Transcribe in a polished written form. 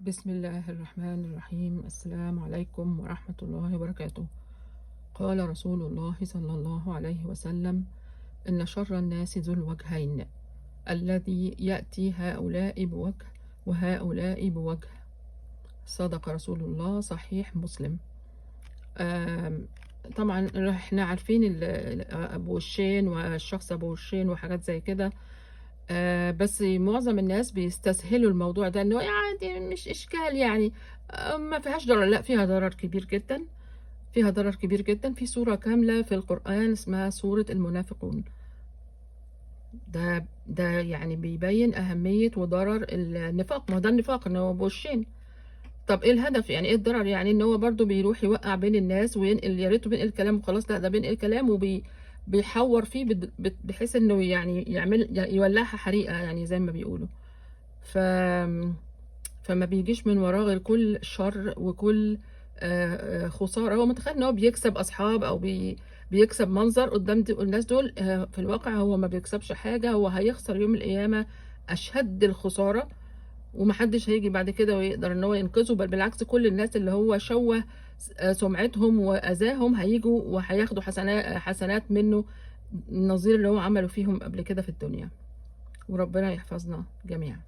بسم الله الرحمن الرحيم. السلام عليكم ورحمة الله وبركاته. قال رسول الله صلى الله عليه وسلم: إن شر الناس ذو الوجهين، الذي يأتي هؤلاء بوجه وهؤلاء بوجه. صدق رسول الله، صحيح مسلم. طبعا احنا عارفين ابو وشين والشخص ابو وشين وحاجات زي كده، بس معظم الناس بيستسهلوا الموضوع ده، انه عادي مش اشكال يعني، ما فيهاش ضرر. لا، فيها ضرر كبير جدا، فيها ضرر كبير جدا. في سورة كاملة في القرآن اسمها سورة المنافقون. ده يعني بيبين أهمية وضرر النفاق. ما ده النفاق ان هو بوشين. طب ايه الهدف يعني؟ ايه الضرر يعني؟ ان هو برضو بيروح يوقع بين الناس وينقل، يا ريته بينقل كلام وخلاص، لا ده بينقل كلام وبيحور فيه بحيث انه يعني يعمل يولعها حريقة يعني زي ما بيقولوا. فما بيجيش من وراه غير كل شر وكل خسارة. هو متخيل ان هو بيكسب اصحاب او بيكسب منظر قدام الناس دول، في الواقع هو ما بيكسبش حاجة، هو هيخسر يوم القيامة اشد الخسارة، ومحدش هيجي بعد كده ويقدر ان هو ينقذه، بل بالعكس كل الناس اللي هو شوه سمعتهم واذاهم هيجوا وهياخدوا حسنات منه، النظير اللي هو عمله فيهم قبل كده في الدنيا. وربنا يحفظنا جميعا.